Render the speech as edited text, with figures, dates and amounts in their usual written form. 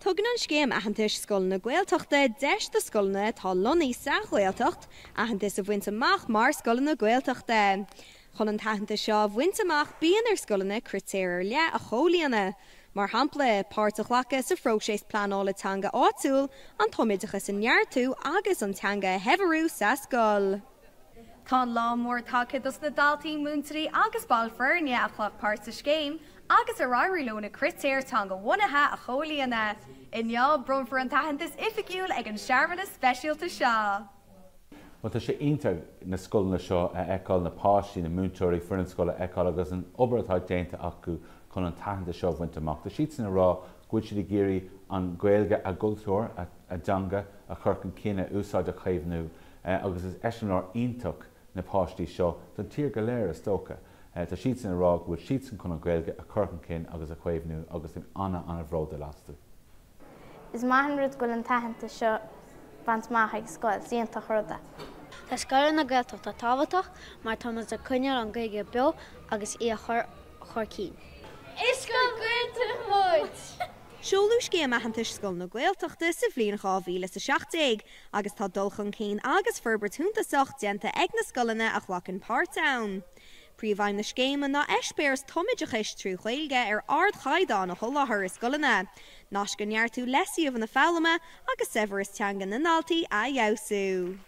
Tugann an Scéim Aitheantais Scoileanna Gaeltachta deis do scoileanna atá lonnaithe sa Ghaeltacht aitheantas a bhaint amach mar scoileanna Gaeltachta. Chun an t-aitheantas seo a bhaint amach bíonn ar scoileanna critéir ar leith a chomhlíonadh, mar shampla, páirt a ghlacadh sa phróiseas pleanála teanga áitiúil, an tumoideachas a neartú agus an teanga a shaibhriú sa scoil. Tá an lá mór tagtha dos na daltaí, múinteoirí agus baill foirne a ghlac páirt sa scéim agus ar éirigh leo na critéir teanga-bhunaithe a chomhlíonadh. Inniu, bronnfar an t-aitheantas oifigiúil ag an searmanas speisialta seo. Bhuel, tá sé iontach na scoileanna seo a fheiceáil, na páistí, na múinteoirí, foireann scoile a fheiceáil agus an obair atá déanta acu chun an t-aitheantas seo a bhaint amach. Tá siadsan ag rá go bhfuil siad ag iarraidh an Ghaeilge, a gcultúr, a dteanga a chur chun cinn, a úsáid, a chaomhnú agus is eiseamláir iontach na páistí seo don tír go léir is dócha. Tá siadsan ag rá go bhfuil siadsan chun an Ghaeilge a chur chun cinn agus a chaomhnú agus táim ana-ana-bhródúil astu. Is maith an rud go bhfuil an t-aitheantas seo bainte amach ag scoil, is iontach an rud é. Tá scoileanna Gaeltachta tábhachtach mar tá muid ag coinneáil an Ghaeilge beo agus í a chur chun cinn. Is scoil Gaeltachta muid! Seoladh Scéim Aitheantais Scoileanna Gaeltachta sa bhliain 2017 agus tá dul chun cinn agus forbairt shuntasach déanta ag na scoileanna a ghlacann páirt ann. Príomhaidhm na scéime ná eispéireas tumoideachais trí Ghaeilge ar ardchaighdeán a sholáthar i scoileanna, naisc a neartú le suíomhanna foghlama agus saibhreas teanga na ndaltaí a fheabhsú.